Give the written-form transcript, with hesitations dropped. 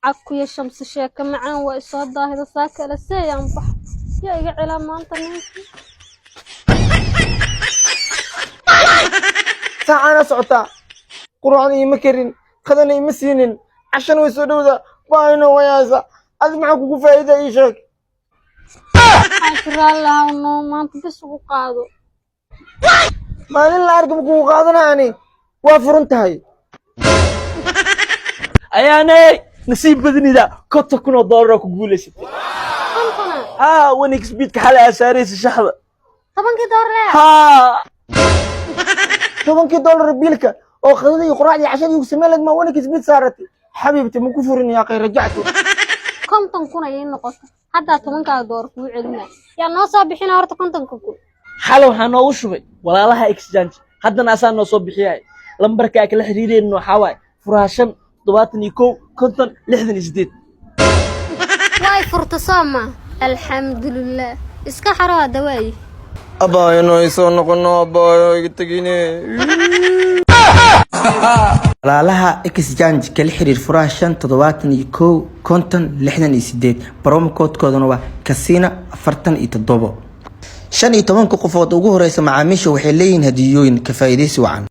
Cakuya Shamsi, sheeka macaan waa isoo daahida. Saakale seeyaan bax, yaa iga celaa maanta ninkii? Saacaana socotaa, quracna iima karin, qadana ima siinin, cashana way soo dhowda, baayno wayaysa. Adi maxaa kugu faa'iida, ii sheeg? Xaaji, raalli ahaw noo, maanta bis ugu qaado. Maalin la arka ma kugu qaadanayani, waa furan tahay. Ayaaney, nasiib badnida, $50,000 oo ku guulaysatay. Kontona? Haa, 1xBet-ka xalay aa saaraysa shaxda. 10-kii doolar? Haa. 10-kii dollar biilka oo qadada iyo quraacdii cashadii ugu samayn lahayd ma 1xBet saaratay? Xabiibti, ma ku furin yaa qay rajactu. 50,000 ayay noqota haddaa, 10-kaaga doolar kuu celinaa. Yaa noo soo bixina horta 50,000? Xalay waxaa noogu shubay walaalaha exchange, haddana asaa noo soo bixiyay. Lambarka aa kala xiriireynin waxaa waaye furaha 571 50 68. Way furta soo ma? Alxamdulilah, iska xaro hadda waayi. Abaayo, noo isoo noqono, abaayo, iga tegine. Walaalaha exchange kala xiriir furaha 571 50 68, promo code-koodana waa Casino 47. 15-ka qofood ugu horeysa macaamiisha waxay leeyihiin hadiyooyin ka faa'iidaysi wacan.